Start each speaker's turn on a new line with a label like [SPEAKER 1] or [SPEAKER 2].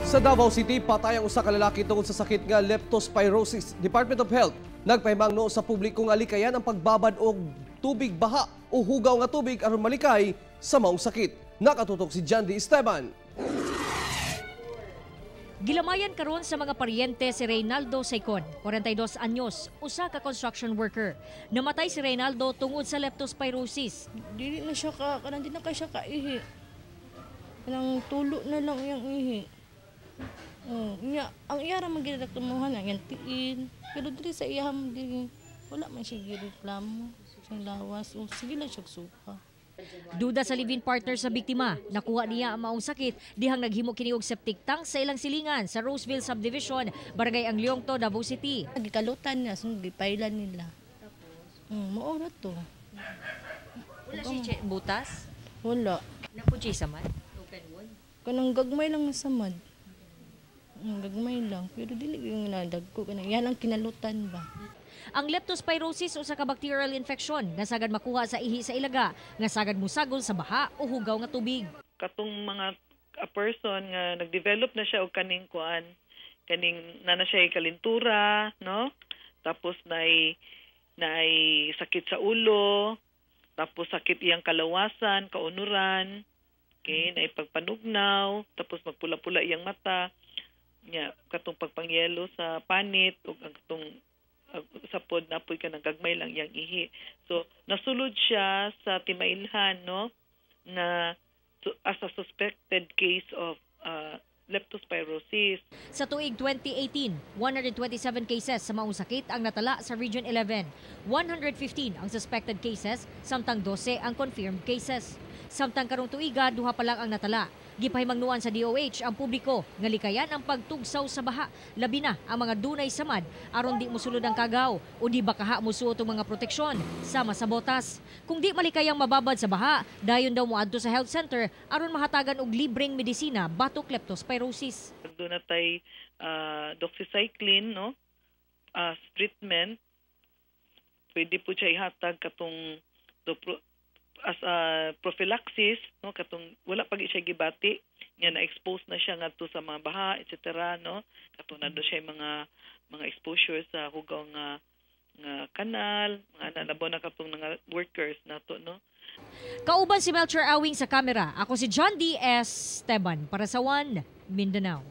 [SPEAKER 1] Sa Davao City, patay ang usa ka lalaki tungod sa sakit nga leptospirosis. Department of Health nagpahimangno sa publiko nga likayan ang pagbabad og tubig baha o hugaw nga tubig aron malikay sa maong sakit. Nakatutok si John D. Esteban.
[SPEAKER 2] Gilamayan karon sa mga paryente si Reynaldo Saicon, 42 anyos, usa ka construction worker. Namatay si Reynaldo tungod sa leptospirosis.
[SPEAKER 3] Dili na siya ka, kanang di na kay siya kaihi. Kanang tulo na lang iyang ihi. Oh, nya ang iya ra man gireklamuhan ang iyang tiil. Pero diri sa iya diri wala man siya gireklamo sa lawas. O sige lang siya suka.
[SPEAKER 2] Duda sa live-in partner sa biktima, nakuha niya ang maong sakit dihang naghimo kini og septic tank sa ilang silingan sa Roseville Subdivision, Barangay Angliongto, Davao City.
[SPEAKER 3] Gikalutan niya, sunod gipailan nila. Mao ra to.
[SPEAKER 2] Wala siya butas?
[SPEAKER 3] Wala.
[SPEAKER 2] Napo samad? Open wound?
[SPEAKER 3] Kanang gagmay lang nga samad. Gagmay lang pero dili gyud nadagko, kanang yan ang kinalutan ba.
[SPEAKER 2] Ang leptospirosis usa ka bacterial infection nga sagad makuha sa ihi sa ilaga, nga sagad mosagol sa baha o hugaw nga tubig.
[SPEAKER 4] Katong mga a person nga nag-develop na siya og kaning kuan, kaning na siya kalintura, no, tapos naay sakit sa ulo, tapos sakit iyang kalawasan, kaunuran, okay, naay pagpanugnaw, tapos magpula-pula iyang mata nya, katong pagpangyelo sa panit ug ang katong sa pod napoy kanang gagmay lang iyang ihi. So nasulod siya sa timailhan, no, na so, as a suspected case of leptospirosis.
[SPEAKER 2] Sa tuig 2018, 127 cases sa maong sakit ang natala sa Region 11. 115 ang suspected cases, samtang 12 ang confirmed cases. Samtang karong tuiga, duha pa lang ang natala. Gipahimangnuan sa DOH ang publiko nga likayan ang pagtugsaw sa baha, labi na ang mga dunay samad, aron di mosulod ang kagaw o di bakaha mosuot og mga proteksyon sama sa botas. Kung di malikayang mababad sa baha, dayon daw moadto sa health center aron mahatagan og libreng medisina batok leptospirosis.
[SPEAKER 4] Duna tay doxycycline, no, as treatment. Pwede po siya ihatag katong as a prophylaxis, no, katong wala pa siya gibati nga na-expose na siya ngadto sa mga baha, etc., no, katong nando siya mga exposure sa hugaw nga kanal, mga nalabaw na katong mga workers nato, no.
[SPEAKER 2] Kauban si Melcher Awing sa kamera. Ako si John D. S. Esteban para sa One Mindanao.